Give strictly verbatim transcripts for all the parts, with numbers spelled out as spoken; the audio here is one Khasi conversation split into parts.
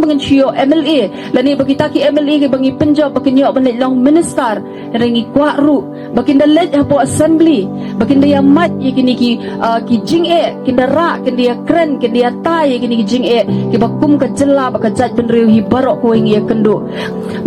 ngin shu ïoh M L A, lane ba kita ki M L A kiba ngi pynjop ba kin ïoh ban leit long minister. Hynrei ngi kwah ruh ba kin da leit hapoh assembly, ba kin da ïamait ïa kine ki, ah, ki jingeh, kin da rah, kin da ïakren, kin da ïatai ïa kine ki jingeh kiba kum ka jylla bad ka jaitbynriew hi baroh kawei ngi ïakynduh.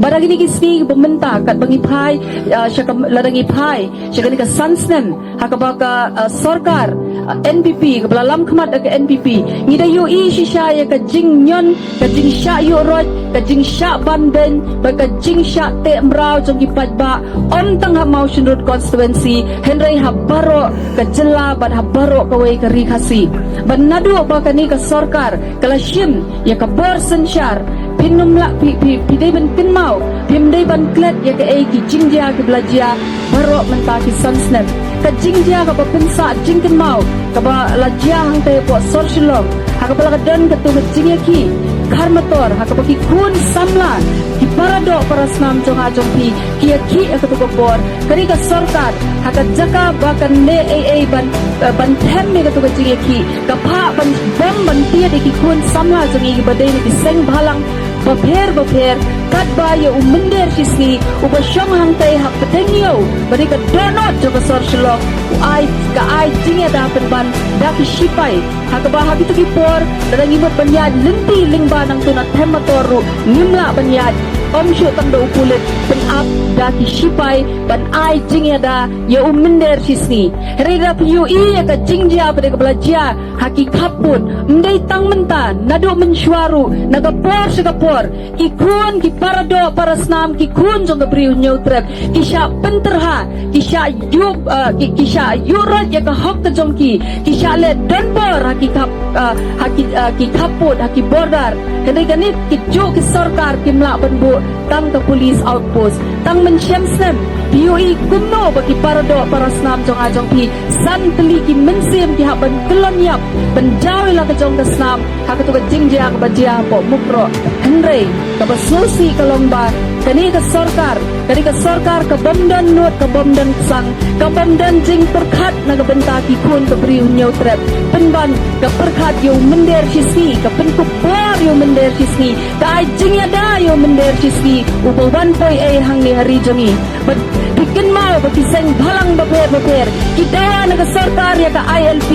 Bad ha kine ki sngi kiba mynta katba ngi phai, ah, sha ka, lada ngi phai sha kane ka san snem ha kaba ka, ah, sorkar, ah, N P P, kaba la lam khmat da ka N P P, ngi da ïohi shisha ïa ka jingñion, ka jingshah ïuh roit, ka jingshah ban beiñ bad ka jingshah teh mraw jong ki paidbah, ym tang ha Mawshynrut constituency, hynrei ha baroh ka jylla bad ha baroh kawei ka Ri Khasi. Bad naduh ba kane ka sorkar ka la shim ïa ka bor synshar, phin ym lah, phi, phi, phi dei ban kynmaw, phim dei ban klet ïa kaei ki jingjia kiba la jia baroh mynta ki san snem. Ka jingjia kaba pynsah jingkynmaw kaba la jia hangtei hapoh sor Shillong, ha kaba la ka don katto ka jingïakhih khar motor, ha kaba ki khun samla, ki paradoh parasnam jong nga jong phi ki ïakhih ha katto ka por. Kane ka sorkar, ha ka jaka ba kan leh ei ei ban, eh, ban them ïa katto ka jingïakhih, ka phah ban bom ban tied ïa ki khun samla jong ngi kiba dei na ki seng bhalang bapher bapher, katba ïa u mynder shisngi uba shong hangtei ha pdeng ïew ba dei ka dohnud jong ka sor Shillong, u ai, ka ai jingïada pynban da ki shipai. Ha kaba ha kito ki por, lada ngi mut ban ïaid lynti lyngba nangto na them motor ruh ngim lah ban ïaid, ym shuh tang da u pulit, pynap da ki shipai ban ai jingïada ïa u mynder shisngi. Hynrei lada phi ïohi ïa ka jingjia ba dei kaba la jia ha ki khappud, ym dei tang mynta, naduh mynshuwa ruh, na ka por sha ka por, ki khun, ki paradoh parasnam, ki khun jong ka Bri u Hynñiewtrep ki shah pyntyrha, ki shah ïuh, ah, ki, ki shah ïuh roit ïa ka hok ka jong ki, ki shah leh donbor ha ki khap, ah, ha ki, ah, ki khappud, ha ki border. Kane, kane ki juh ki sorkar kim lah ban buh tang ka police outpost. Tang mynshem snem, phi ïohi kumno ba ki paradoh parasnam jong nga jong phi, san tylli ki mynsiem ki hap ban kyllon ïap ban jaw ïa la ka jong ka snam ha kato ka jingjia kaba jia hapoh Mukroh. Hynrei kaba sngewsih ka long ba kane ka sorkar, kane ka sorkar ka bym don nud, ka bym don ksang, ka bym don jingpyrkhat na ka bynta ki khun ka Bri u Hynñiewtrep. Pynban ka pyrkhat ïa u mynder shisngi, ka pynkup bor ïa u mynder shisngi, ka ai jingïada ïa u mynder shisngi uba wan poi ei hangne ha ri jong ngi. Bad phi kynmaw ba ki seng bhalang bapher bapher ki dawa na ka sorkar ïa ka I L P.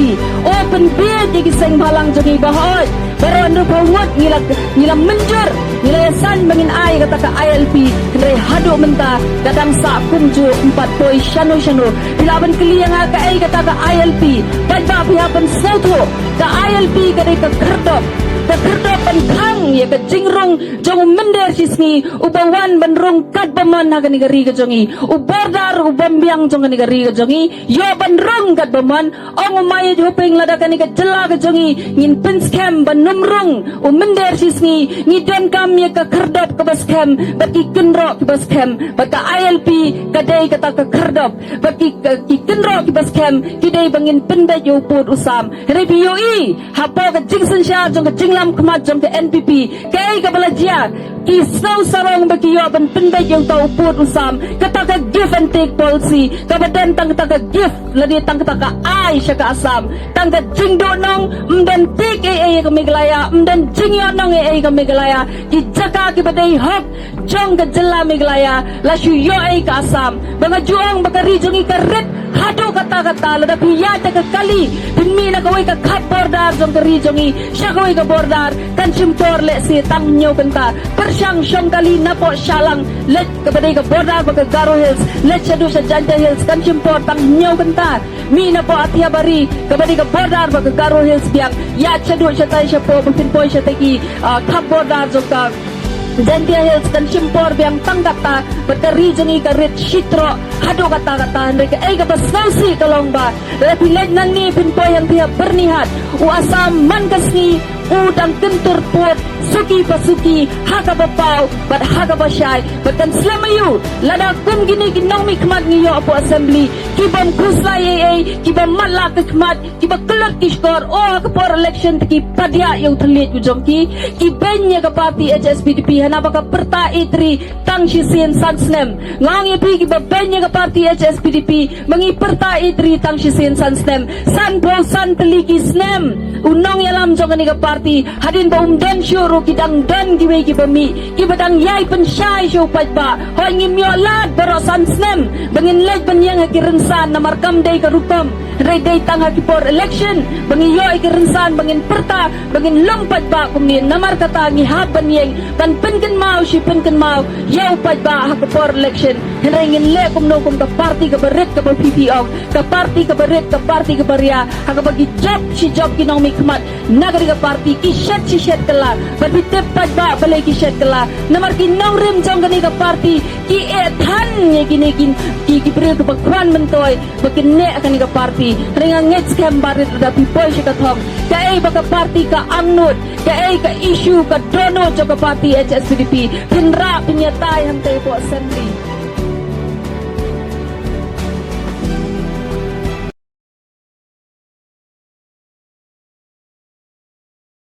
O, pynbieit ïa ki seng bhalang jong ngi ba hooid, baroh hynriewphew ngut ngi la, ngi la mynjur, ngi la ïasan ba ngin ai kata ka I L P. Hynrei haduh mynta ka dang sah kumjuh, ym pat poi shano shano. Phi lah ban kylli ïa nga kaei kata ka I L P? Paidbah, phi hap ban sngewthuh, ka I L P ka dei ka khyrdop, ka khyrdop ban khang ïa ka jingrung jong u mynder shisngi uba wan ban rung katba mon ha kane ka ri ka jong ngi. U border u bym biang jong kane ka ri ka jong ngi ïoh ban rung katba mon. Ong u Maieit Hoping, lada kane ka jylla ka jong ngi ngin pynskhem ban ym rung u mynder shisngi, ngi donkam ïa ka khyrdop kaba skhem bad ki kynroh kiba skhem, bad ka I L P ka dei kata ka khyrdop, bad ki, ki kynroh kiba skhem ki dei ba ngin pynbeit ïa u pud u sam. Hynrei phi ïohi hapoh ka jingsynshar jong ka jinglam khmat jong ka N P P, kaei kaba la jia? Ki sngew sarong ba ki ïoh ban pynbeit ïa uta u pud u sam. Kata ka give and take policy, kaba don tang kata ka give lane tang kata ka ai sha ka Assam, tang ka jingduhnong, ym don take ei ei ïa ka Meghalaya, ym don jingïohnong ei ei ïa ka Meghalaya. Ki jaka kiba dei hok jong ka jylla Meghalaya la shu ïoh ei ka Assam. Ba nga ju ong ba ka ri jong ngi ka rit haduh katta katta. Lada phi ïaid da ka kali, phin mih na kawei ka khap border jong ka ri jong ngi sha kawei ka border, kan shim por lehse tang hynñiew kynta. Pyrshang shong kali napoh Shahlang, leit kaba dei ka border bad ka Garo Hills, leit shaduh sha Jaintia Hills, kan shim por tang hynñiew kynta. Mih napoh Athiabari, kaba dei ka border bad ka Garo Hills biang, ïaid shaduh shatai shapoh ba phin poi shatei ki, ah, khap border jong ka Jaintia Hills, kan shim por biang tang katta. Bad ka ri jong ngi ka rit shitroh haduh katta katta. Hynrei kaei kaba sngewsih ka long ba lada phi leit nangne phin poi hangtei ha Byrnihat, u Assam man ka sngi u dang kyntur pud suki pa suki ha kaba paw bad ha kaba shai. Bad kan slem aïu lada kum kine ki nongmihkhmat ngi ïoh hapoh Assembly ki bym khuslai ei ei, ki bym matlah ka khmat, kiba kyllut ki shkor, o ha ka por election te ki padiah ïa u thylliej u jong ki. Ki beiñ ïa ka party H S P D P hana ba ka pyrta itri tang shisien san snem. Nga ong ïa phi, kiba beiñ ïa ka party H S P D P ba ngi pyrta itri tang shisien san snem. Sanphew san tylli ki snem u nongïalam jong kane ka party, hadien ba um don shuh ruh Ki dang don kiwei kiba mih, kiba dang ïai pynshai sha u paidbah. Hooid, ngim ïoh lad baroh san snem ba ngin leit ban ïeng ha ki rynsan namar kam dei ka rukom. Hynrei dei tang ha ki por election ba ngi ïoh ïa ki rynsan ba ngin pyrta, ba ngin long paidbah kumne. Namar kata ngi hap ban ïeng ban pynkynmaw shi pynkynmaw ïa u paidbah ha ka por election. Hynrei ngin leh kumno kum ka party kaba rit kaba phi phi ong, ka party kaba rit, ka party kaba ria, ha kaba ki jop shi jop ki nongmihkhmat na kane ka party, ki shet shi shet kylla. Bad phi tip paidbah balei ki shet kylla? Namar ki nongrim jong kane ka party ki eh than ïa kine ki, ki, ki briew kiba khwan myntoi ba kin neh ha kane ka party. Hynrei nga ngeit skhem ba rit lada phi poi sha ka thong, kaei ba ka party ka angnud, kaei ka issue ka dohnud jong ka party H S P D P, phin rah phin ïatai hangtei hapoh assembly.